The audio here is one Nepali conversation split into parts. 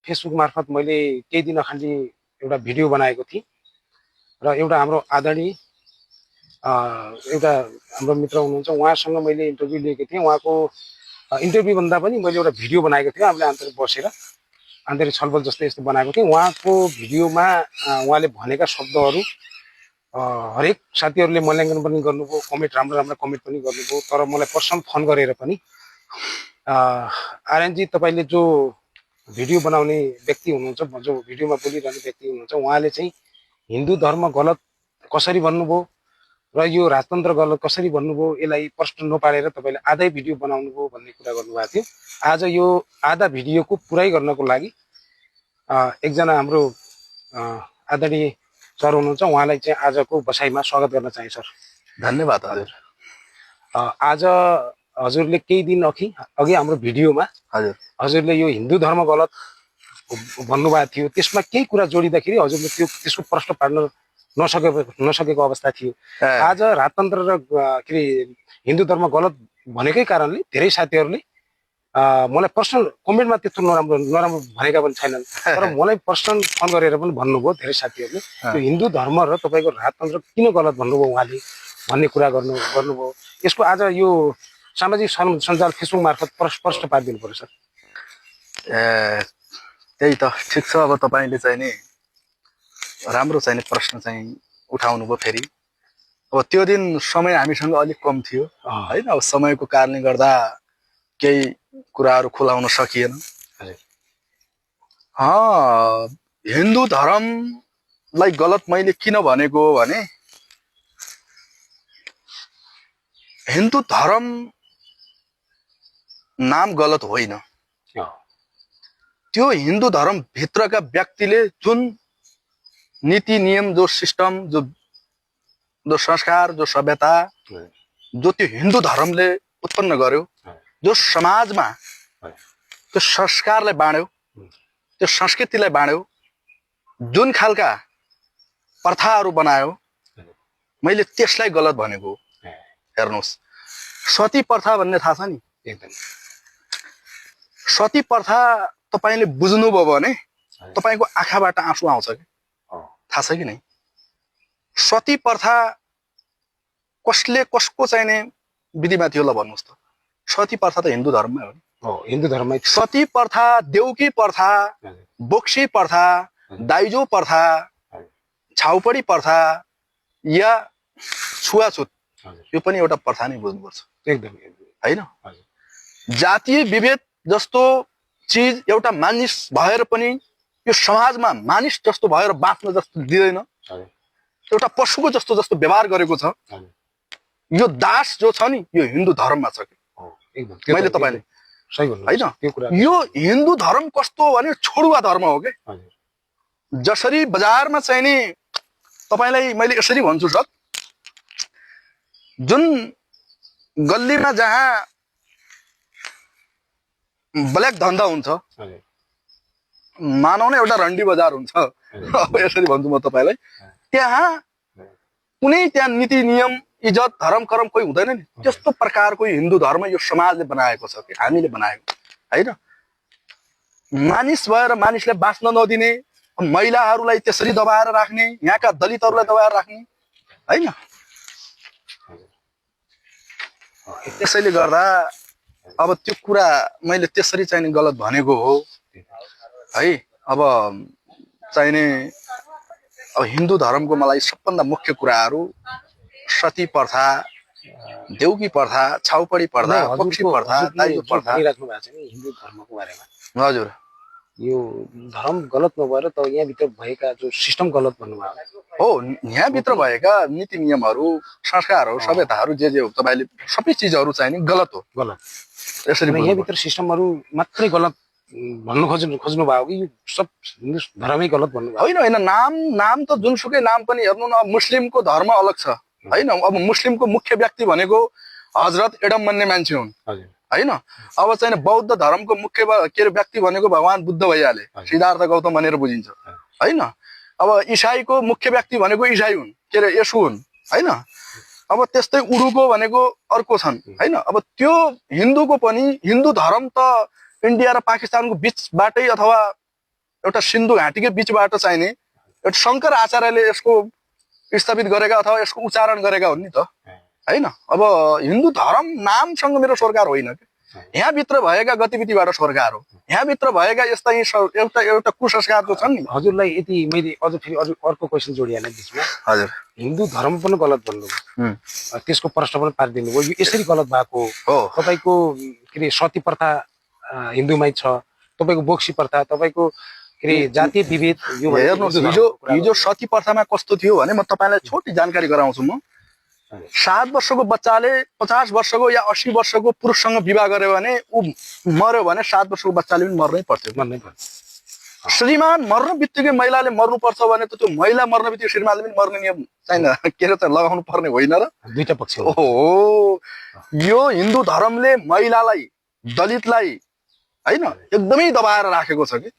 फेसबुक मार्फत मैले केही दिन अगाडि एउटा भिडियो बनाएको थिएँ र एउटा हाम्रो आदरणीय एउटा हाम्रो मित्र हुनुहुन्छ, उहाँसँग मैले इन्टरभ्यू लिएको थिएँ। उहाँको इन्टरभ्यू भन्दा पनि मैले एउटा भिडियो बनाएको थिएँ, हामीले आन्तरिक बसेर आन्तरिक छलफल जस्तै यस्तो बनाएको थिएँ। उहाँको भिडियोमा उहाँले भनेका शब्दहरू हरेक साथीहरूले मूल्याङ्कन पनि गर्नुभयो, कमेन्ट राम्रो राम्रो कमेन्ट पनि गर्नुभयो। तर मलाई पर्सनल फोन गरेर पनि आर्यनजी, तपाईँले जो भिडियो बनाउने व्यक्ति हुनुहुन्छ, जो भिडियोमा बोलिरहने व्यक्ति हुनुहुन्छ, उहाँले चाहिँ हिन्दू धर्म गलत कसरी भन्नुभयो र यो राजतन्त्र गलत कसरी भन्नुभयो, यसलाई प्रश्न नपारेर तपाईँले आधै भिडियो बनाउनुभयो भन्ने कुरा गर्नुभएको थियो। आज यो आधा भिडियोको पुरै गर्नको लागि एकजना हाम्रो आदरणीय सर हुनुहुन्छ, उहाँलाई चाहिँ आजको बसाइमा स्वागत गर्न चाहे। सर धन्यवाद हजुर। आज हजुरले केही दिन अघि हाम्रो भिडियोमा हजुरले यो हिन्दू धर्म गलत भन्नुभएको थियो, त्यसमा केही कुरा जोडिँदाखेरि हजुरले त्यसको प्रश्न पार्न नसकेको अवस्था थियो। आज राजतन्त्र र के अरे हिन्दू धर्म गलत भनेकै कारणले धेरै साथीहरूले मलाई पर्सनल कमेन्टमा त्यस्तो नराम्रो भनेका पनि छैनन्, तर मलाई पर्सनल फोन गरेर पनि भन्नुभयो धेरै साथीहरूले, यो हिन्दू धर्म र तपाईँको राजतन्त्र किन गलत भन्नुभयो उहाँले भन्ने कुरा गर्नुभयो। यसको आज यो सामाजिक सञ्जाल फेसबुक मार्फत प्रश्न पारिदिनु पर्यो सर। त्यही त ठिक छ। अब तपाईँले चाहिँ नि राम्रो चाहिँ प्रश्न चाहिँ उठाउनु भयो फेरि। अब त्यो दिन समय हामीसँग अलिक कम थियो होइन, अब समयको कारणले गर्दा केही कुराहरू खुलाउन सकिएन। हिन्दू धर्मलाई गलत मैले किन भनेको भने, हिन्दू धर्म नाम गलत होइन, त्यो हिन्दू धर्म भित्रका व्यक्तिले जुन नीति नियम, जो सिस्टम, जो संस्कार, जो सभ्यता, जो त्यो हिन्दू धर्मले उत्पन्न गर्यो, जो समाजमा त्यो संस्कारलाई बाँड्यो, त्यो संस्कृतिलाई बाँड्यो, जुन खालका प्रथाहरू बनायो, मैले त्यसलाई गलत भनेको। हेर्नुहोस्, सती प्रथा भन्ने थाहा छ नि? एकदम। सती प्रथा तपाईले बुझ्नुभयो भने तपाईको आँखाबाट आँसु आउँछ कि थाहा छ कि नै? सती प्रथा कसले कसको चाहिने विधिमा थियो ल भन्नुहोस् त? सती प्रथा त हिन्दू धर्ममै हो नि। हिन्दू धर्ममै सती प्रथा, देउकी प्रथा, बोक्सी प्रथा, दाइजो प्रथा, छाउपडी प्रथा या छुवाछुत, यो पनि एउटा प्रथा नै बुझ्नुपर्छ। एकदम हैन? जातीय विभेद जस्तो चीज एउटा मानिस भएर पनि यो समाजमा मानिस जस्तो भएर बाँच्न जस्तो दिदैन, एउटा पशुको जस्तो व्यवहार गरेको छ। यो दास जो छ नि, यो हिन्दू धर्ममा छ। मैले तपाईले सही भन्नु हैन? यो हिन्दू धर्म कस्तो भने छोडुवा धर्म हो के। जसरी बजारमा चाहिँ नि तपाईलाई मैले यसरी भन्छु सर, जुन गल्लीमा जहाँ ब्ल्याक धन्दा हुन्छ, मानौ न एउटा रन्डी बजार हुन्छ, अब यसरी भन्छु म तपाईलाई, त्यहाँ कुनै त्यहाँ नीति नियम, इज्जत, धर्म कर्म कोही हुँदैन नि। त्यस्तो प्रकारको हिन्दू धर्म यो समाजले बनाएको छ कि हामीले बनाएको हैन। मानिस भएर मानिसलाई बाँच्न नदिने, महिलाहरूलाई त्यसरी दबाएर राख्ने, यहाँका दलितहरूलाई दबाएर राख्ने हैन। त्यसैले गर्दा अब त्यो कुरा मैले त्यसरी चाहिँ गलत भनेको हो है। अब चाहिने अब हिन्दू धर्मको मलाई सबभन्दा मुख्य कुराहरू सती प्रथा, देउकी प्रथा, छाउपडी प्रथा, बोक्सी प्रथा, दाइजो प्रथा राख्नु भएको छ नि हिन्दू धर्मको बारेमा। हजुर, यो धर्म गलत नभएर त यहाँ भित्र भएका जो सिस्टम गलत भन्नुभयो हो। यहाँ भित्र भएका नीति नियमहरू, संस्कारहरू, सभ्यताहरू जे जे हो, तपाईले सबै चीजहरू चाहिँ नि गलत हो। गलत यसरी यहाँ भित्र सिस्टमहरू मात्रै गलत भन्नु खोज्नु भयो कि यो सब हिन्दू धर्मै गलत भन्नुभयो? होइन होइन, नाम त जुनसुकै नाम पनि हेर्नु न। मुस्लिमको धर्म अलग छ हैन। अब मुस्लिमको मुख्य व्यक्ति भनेको हजरत एडम भन्ने मान्छे हुन् हैन। अब चाहिँ बौद्ध धर्मको मुख्य के अरे व्यक्ति भनेको भगवान बुद्ध भइहाले, सिद्धार्थ गौतम भनेर बुझिन्छ हैन। अब ईसाईको मुख्य व्यक्ति भनेको ईसाई हुन्, के अरे येशू हुन् हैन। अब त्यस्तै उडुको भनेको अर्को छन् हैन। अब त्यो हिन्दूको पनि, हिन्दू धर्म त इन्डिया र पाकिस्तानको बीचबाटै अथवा एउटा सिन्धु घाटीकै बिचबाट चाहिने एउटा शङ्कर आचार्यले यसको स्थापित गरेका अथवा यसको उच्चारण गरेका हुन् नि त हैन। अब हिन्दू धर्म नामसँग मेरो सरकार होइन कि, यहाँभित्र भएका गतिविधिबाट सरकार हो, यहाँभित्र भएका यस्ता एउटा एउटा कुसंस्कार जो छन् नि। हजुरलाई यति मैले अझ फेरि अर्को क्वेसन जोडिहालेँ बिचमा। हजुर, हिन्दू धर्म पनि गलत भन्नुभयो, त्यसको प्रश्न पनि पारिदिनु भयो। यो यसरी गलत भएको हो। तपाईँको के अरे सती प्रथा हिन्दूमै छ, तपाईँको बोक्सी प्रथा, तपाईँको के अरे जातीय विभेद, यो हेर्नुहोस् हिजो सती प्रथामा कस्तो थियो भने म तपाईँलाई छोटी जानकारी गराउँछु। म 7 वर्षको बच्चाले 50 वर्षको या 80 वर्षको पुरुषसँग विवाह गर्यो भने ऊ मर्यो भने 7 वर्षको बच्चाले पनि मर्नै पर्थ्यो। श्रीमान मर्नु बित्तिकै महिलाले मर्नुपर्छ भने त त्यो महिला मर्नु बित्तिकै श्रीमानले पनि मर्ने नियम छैन के अरे त लगाउनु पर्ने होइन र? दुईटा पक्ष हो। यो हिन्दू धर्मले महिलालाई दलितलाई हैन एकदमै दबाएर राखेको छ कि।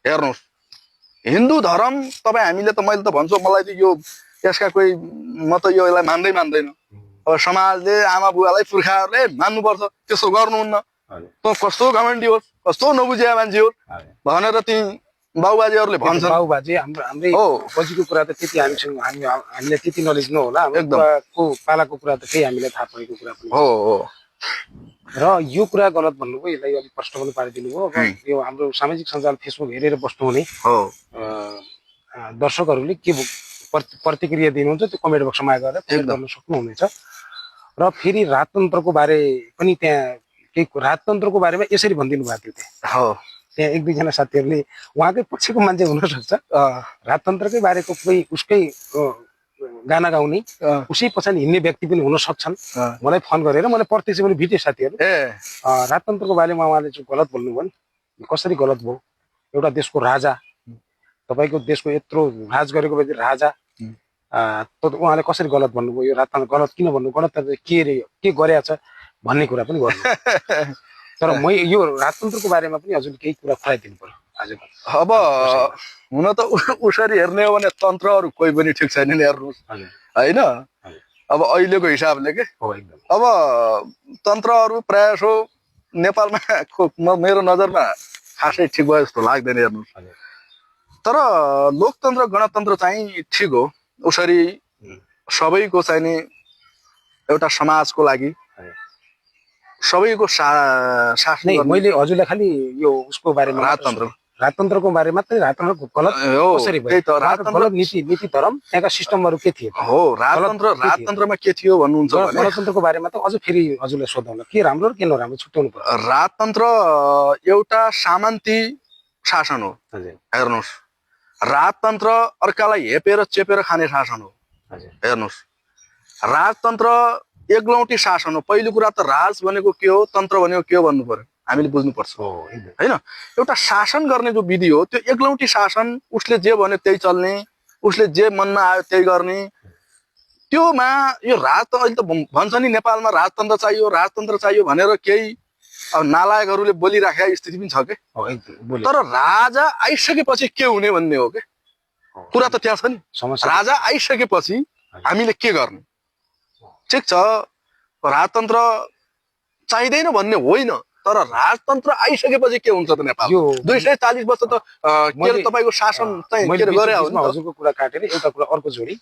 हेर्नुहोस् हिन्दू धर्म तपाईँ हामीले त मैले त भन्छु मलाई त यो यसका कोही म त यो यसलाई मान्दैन। अब समाजले आमा बुवालाई पुर्खाहरूले मान्नुपर्छ, त्यसो गर्नुहुन्न। त कस्तो घमण्डी होस्, कस्तो नबुझेका मान्छे हो भनेर ती बाबुबाजेहरूले भन्छन्। बाबुबाजे हाम्रै पछिको कुरा त त्यति हामीलाई त्यति नलेज नहोला, को पालाको कुरा त त्यही हामीलाई थाहा परेको कुरा पनि हो। र यो कुरा गलत भन्नुभयो, यसलाई अलिक प्रश्न पनि पारिदिनु भयो। अब यो हाम्रो सामाजिक सञ्जाल फेसबुक हेरेर बस्नुहुने दर्शकहरूले के प्रतिक्रिया दिनुहुन्छ त्यो कमेन्ट बक्समा गएर गर्न सक्नुहुनेछ। र फेरि राजतन्त्रको बारे पनि त्यहाँ केही राजतन्त्रको बारेमा यसरी भनिदिनु भएको थियो त्यहाँ एक दुईजना साथीहरूले, उहाँकै पछिको मान्छे हुनसक्छ, राजतन्त्रकै बारेको कोही उसकै गाना गाउने उसै पछाडि हिँड्ने व्यक्ति पनि हुन सक्छन्। मलाई फोन गरेर मलाई प्रत्यक्ष पनि भेटे साथीहरू, राजतन्त्रको बारेमा उहाँले चाहिँ गलत बोल्नुभयो नि। कसरी गलत भयो? एउटा देशको राजा, तपाईँको देशको यत्रो राज गरेको व्यक्ति राजा, उहाँले कसरी गलत भन्नुभयो? यो राजतन्त्र गलत किन भन्नु? गणतन्त्र के रे, के गरेको छ भन्ने कुरा पनि गर्नु। तर म यो राजतन्त्रको बारेमा पनि हजुरले केही कुरा खुलाइदिनु पर्यो आज। अब हुन त उसरी हेर्ने हो भने तन्त्रहरू कोही पनि ठिक छैन नि, हेर्नुहोस् होइन। अब अहिलेको हिसाबले के अब तन्त्रहरू प्रायः जसो नेपालमा मेरो नजरमा खासै ठिक भयो जस्तो लाग्दैन, हेर्नुहोस्। तर लोकतन्त्र गणतन्त्र चाहिँ ठिक हो। उसरी सबैको चाहिने एउटा समाजको लागि सबैको शासन। मैले हजुरलाई खालि यो उसको बारेमा राजतन्त्रको बारे मात्रै, राजतन्त्रको गलत कसरी भयो, गलत नीति धर्म त्यहाँका सिस्टमहरू के थिए हो, राजतन्त्रमा के थियो भन्नुहुन्छ भने गणतन्त्रको बारेमा त अझ फेरि हजुरलाई सोधौँला के राम्रो र के नराम्रो छुट्याउनु पर्छ। राजतन्त्र एउटा सामन्ती शासन हो। हेर्नुहोस् राजतन्त्र अर्कालाई हेपेर चेपेर खाने शासन हो। हेर्नुहोस् राजतन्त्र एकलौटी शासन हो। पहिलो कुरा त राज भनेको के हो, तन्त्र भनेको के हो भन्नु पर्यो, हामीले बुझ्नुपर्छ होइन। एउटा शासन गर्ने जो विधि हो त्यो एकलौटी शासन, उसले जे भन्यो त्यही चल्ने, उसले जे मनमा आयो त्यही गर्ने। त्योमा यो राजतन्त्र अहिले त भन्छ नि नेपालमा राजतन्त्र चाहियो भनेर केही नालायकहरूले बोलिराखेका स्थिति पनि छ के। तर राजा आइसकेपछि के हुने भन्ने हो के कुरा त त्यहाँ छ नि। राजा आइसकेपछि हामीले के गर्ने? ठिक छ राजतन्त्र चाहिँदैन भन्ने होइन, तर राजतन्त्र आइसकेपछि के हुन्छ त नेपाल? 240 वर्ष त तपाईँको शासन चाहिँ गरे हो। हजुरको कुरा काटेर एउटा कुरा अर्को जोडी,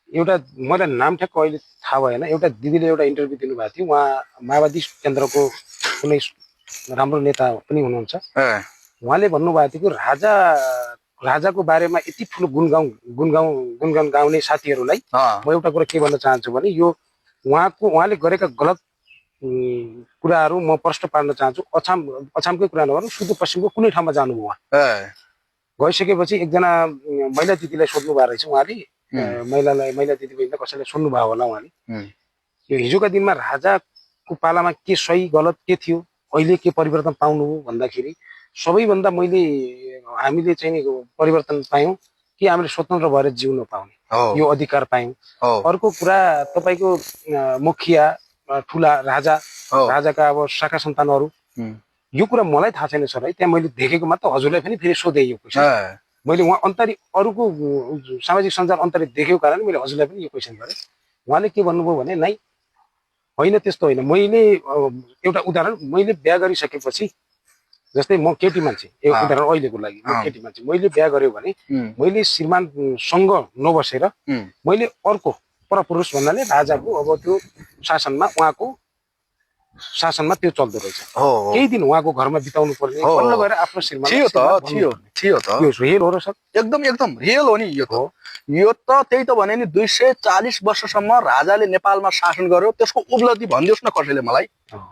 एउटा मलाई नाम ठ्याक्क अहिले थाहा भएन, एउटा दिदीले एउटा इन्टरभ्यू दिनुभएको थियो, उहाँ माओवादी केन्द्रको कुनै राम्रो नेता पनि हुनुहुन्छ। उहाँले भन्नुभएको थियो कि राजाको बारेमा यति ठुलो गुणगान गाउने साथीहरूलाई म एउटा कुरा के भन्न चाहन्छु भने यो उहाँले गरेका गलत कुराहरू म प्रश्न पार्न चाहन्छु। अछामकै कुरा नगरौँ, सुदूरपश्चिमको कुनै ठाउँमा जानुभयो उहाँ, गइसकेपछि एकजना महिला दिदीलाई सोध्नु भएको रहेछ उहाँले, महिला दिदी बहिनीलाई कसैलाई सोध्नु भयो होला उहाँले, यो हिजोका दिनमा राजाको पालामा के सही गलत के थियो, अहिले के परिवर्तन पाउनुभयो भन्दाखेरि सबैभन्दा हामीले चाहिँ परिवर्तन पायौँ कि हामीले स्वतन्त्र भएर जिउन पाउने यो अधिकार पायौँ। अर्को कुरा तपाईँको मुखिया ठुला राजाका अब शाखा सन्तानहरू, यो कुरा मलाई थाहा छैन सर है, त्यहाँ मैले देखेको मात्र हजुरलाई पनि फेरि सोधेँ यो क्वेसन। मैले उहाँ अन्तरी अरूको सामाजिक सञ्जाल अन्तरी देखेको कारण मैले हजुरलाई पनि यो क्वेसन गरेँ। उहाँले के भन्नुभयो भने नै होइन त्यस्तो होइन, मैले एउटा उदाहरण, मैले बिहा गरिसकेपछि जस्तै म केटी मान्छे उदाहरण अहिलेको लागि म केटी मान्छे मैले बिहा गर्यो भने मैले श्रीमानसँग नबसेर मैले अर्को परपुरुष भन्नाले राजाको अब त्यो शासनमा उहाँको शासनमा त्यो चल्दो रहेछ केही दिन उहाँको घरमा बिताउनु पर्ने बल्ल गएर आफ्नो श्रीमान थियो त यो रियल हो र सर एकदम एकदम रियल हो नि यो त त्यही त भने नि 240 वर्षसम्म राजाले नेपालमा शासन गर्यो त्यसको उपलब्धि भनिदियोस् न कसैले मलाई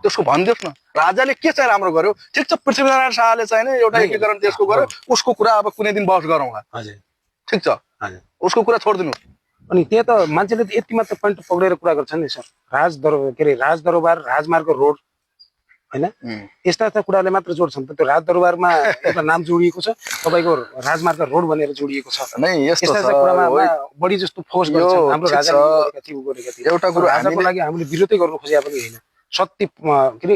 त्यसको भनिदियोस् न राजाले के चाहिँ राम्रो गर्यो ठिक छ पृथ्वीनारायण शाहले चाहिँ एउटा एकीकरण देशको गर्यो उसको कुरा अब कुनै दिन बहस गरौँला ठिक छ उसको कुरा छोडिदिनु अनि त्यहाँ त मान्छेले त यति मात्र पोइन्ट पक्रेर कुरा गर्छन् नि सर राजदरबार राजमार्ग रोड हैन यस्ता यस्ता कुराले मात्र जोड्छन् त त्यो राजदरबारमा एउटा नाम जोडिएको छ तपाईको राजमार्ग रोड भनेर जोडिएको छ नै यस्तो यस्ता कुरामा बढी जस्तो फोकस गर्छ हाम्रो राजाले गरेका थिए एउटा कुरा राजाको लागि हामीले विरोधै गर्नु खोजे पनि हैन सत्य के रे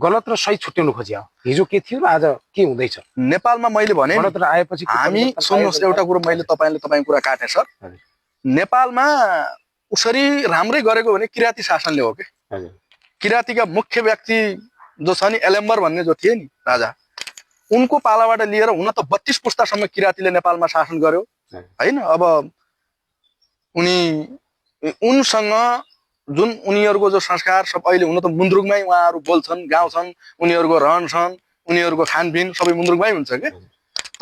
गलत र सही छुट्याउनु खोज्या हिजो के थियो र आज के हुँदैछ नेपालमा मैले भने गलत र आएपछि हामी सुन्नुहोस् एउटा कुरा मैले तपाईको कुरा काटे सर नेपालमा उसरी राम्रै गरेको भने किराँती शासनले हो के किराँतीका मुख्य व्यक्ति जो छ नि एलेम्बर भन्ने जो थिए नि राजा उनको पालाबाट लिएर हुन त 32 पुस्तासम्म किराँतीले नेपालमा शासन गर्यो हैन अब उनसँग जुन उनीहरूको जो संस्कार सब अहिले हुन त मुन्द्रुकमै उहाँहरू बोल्छन् गाउँछन् उनीहरूको रहनसहन उनीहरूको खानपिन सबै मुन्द्रुकमै हुन्छ के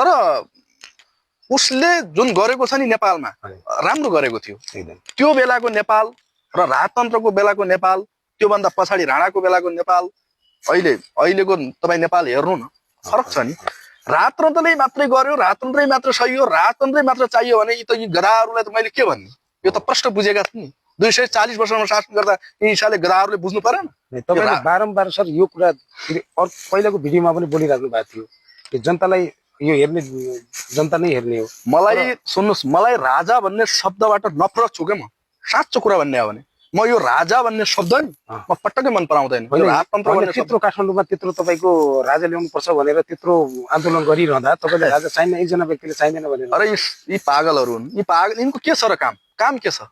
तर उसले जुन गरेको छ नि नेपालमा राम्रो गरेको थियो त्यो बेलाको नेपाल र राजतन्त्रको बेलाको नेपाल त्योभन्दा पछाडि राणाको बेलाको नेपाल अहिलेको तपाईँ नेपाल हेर्नु न फरक छ नि राजतन्त्रले मात्रै गर्यो राजतन्त्रै मात्र सही हो राजतन्त्रै मात्र चाहियो भने यी गधाहरूलाई त मैले के भन्ने यो त प्रश्न बुझेका थिएँ नि 240 वर्षमा शासन गर्दा यी साले गधाहरूले बुझ्नु परेन तपाईले बारम्बार सर यो कुरा पहिलाको भिडियोमा पनि बोलिराख्नु भएको थियो कि जनतालाई यो हेर्ने जनता नै हेर्ने हो मलाई सुन्नुस् मलाई राजा भन्ने शब्दबाट नफरत छु के म साँचो कुरा भन्ने हो भने म यो राजा भन्ने शब्द नि म पटक्कै मन पराउँदैन राजतन्त्र भन्ने त्यत्रो काठमाडौँमा त्यत्रो तपाईको राजा ल्याउनु पर्छ भनेर त्यत्रो आन्दोलन गरिरहँदा तपाईले राजा चाहिने एकजना व्यक्तिले चाहिँदैन भनेर अरे यी पागलहरू हुन् यी पागल यिनको के छ र काम के छ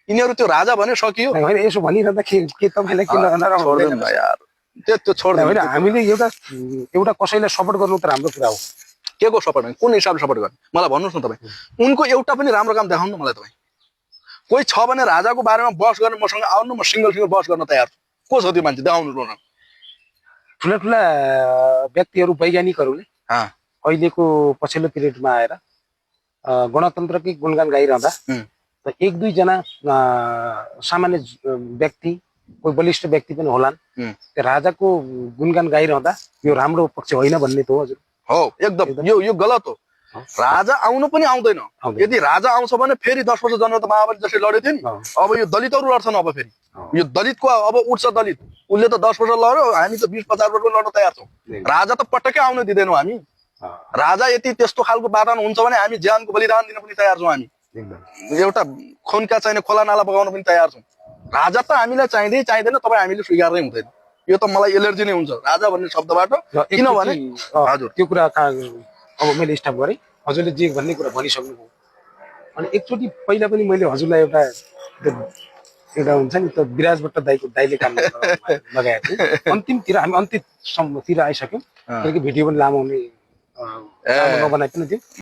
यिनीहरू त्यो राजा भने सकियो हैन यसो भनिरहँदा के तपाईलाई किन छोड्दैन यार त्यो छोड्दैन हैन हामीले एउटा कसैलाई सपोर्ट गर्नु त राम्रो कुरा हो के को सपोर्ट कुन हिसाबले सपोर्ट गर्ने मलाई भन्नुस् न तपाईँ उनको एउटा पनि राम्रो काम देखाउनु मलाई तपाईँ कोही छ भने राजाको बारेमा बहस गर्ने मसँग आउनु म सिंगल बहस गर्न तयार छु को छ त्यो मान्छे देखाउनु न ठुला ठुला व्यक्तिहरू वैज्ञानिकहरूले अहिलेको पछिल्लो पिरियडमा आएर गणतन्त्रकै गुणगान गाइरहँदा त एक दुई जना सामान्य व्यक्ति कोही बलिष्ठ व्यक्ति पनि होलान् त्यो राजाको गुणगान गाइरहँदा यो राम्रो पक्ष होइन भन्ने त हो हजुर हो एकदम यो गलत हो राजा आउनु पनि आउँदैन यदि राजा आउँछ भने फेरि 10 वर्ष जनता महाबली जसले लड्यो थियो नि अब यो दलितहरू लड्छन् अब फेरि यो दलितको अब उठ्छ दलित उसले त 10 वर्ष लड्यो हामी त 20-50 वर्ष लड्न तयार छौँ राजा त पटक्कै आउन दिँदैनौँ हामी राजा यदि त्यस्तो खालको वातावरण हुन्छ भने हामी ज्यानको बलिदान दिन पनि तयार छौँ हामी एउटा खुनका चाहिने खोला नाला बगाउन पनि तयार छौँ राजा त हामीलाई चाहिँदैन तपाईँ हामीले स्वीकार्दै हुँदैन यो त मलाई एलर्जी नै हुन्छ राजा भन्ने शब्दबाट किनभने हजुर त्यो कुरा अब मैले स्टप गरेँ हजुरले जे भन्ने कुरा भनिसक्नुभयो अनि एकचोटि पहिला पनि मैले हजुरलाई एउटा हुन्छ नि त विराजबाट दाइले काम लगाएको थिएँ अन्तिमतिर हामी अन्तिमतिर आइसक्यौँ किनकि भिडियो पनि लामो हुने नबनाइ पनि थियो